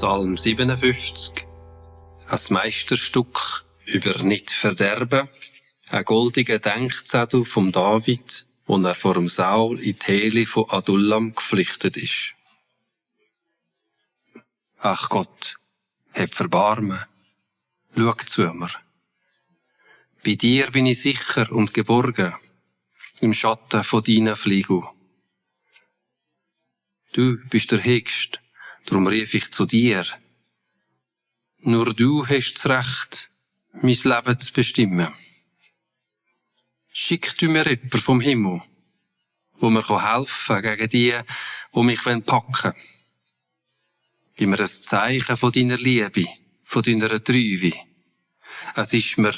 Psalm 57, ein Meisterstück über nicht verderben, ein goldiger Denkzettel vom David, wo er vor dem Saul in die Hele von Adullam geflüchtet ist. Ach Gott, hab Verbarmen, schau zu mir. Bei dir bin ich sicher und geborgen, im Schatten von deinen Flügeln. Du bist der Höchste, darum rief ich zu dir. Nur du hast das Recht, mein Leben zu bestimmen. Schick du mir jemanden vom Himmel, wo mir helfen kann gegen die mich packen wollen. Gib mir ein Zeichen von deiner Liebe, von deiner Treue. Es ist mir,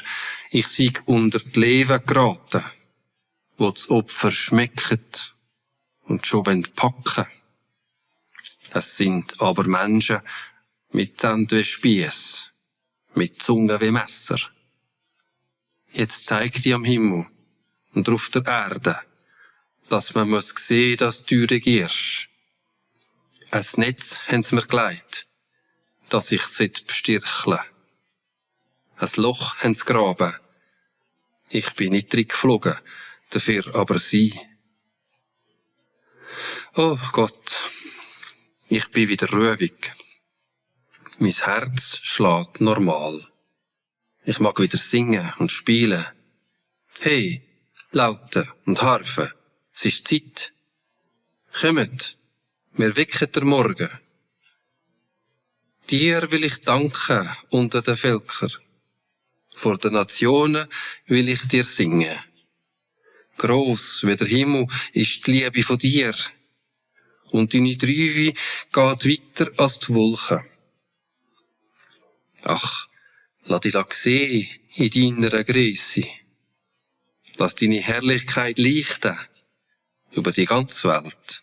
ich sei unter die Leben geraten, wo das Opfer schmeckt und schon packen. Es sind aber Menschen mit Zähnen wie Spiess, mit Zunge wie Messer. Jetzt zeig dir am Himmel und auf der Erde, dass man muss sehen, dass du regierst. Ein Netz haben sie mir gelegt, dass ich bestirchle. Ein Loch haben sie graben. Ich bin nicht drin geflogen, dafür aber sie. Oh Gott, ich bin wieder ruhig. Mein Herz schlägt normal. Ich mag wieder singen und spielen. Hey, Laute und Harfe, es ist Zeit. Kommt, wir wecken der Morgen. Dir will ich danken unter den Völkern. Vor den Nationen will ich dir singen. Gross wie der Himmel ist die Liebe von dir. Und deine Treue geht weiter als die Wolken. Ach, lass dich sehen in deiner Grösse. Lass deine Herrlichkeit leuchten über die ganze Welt.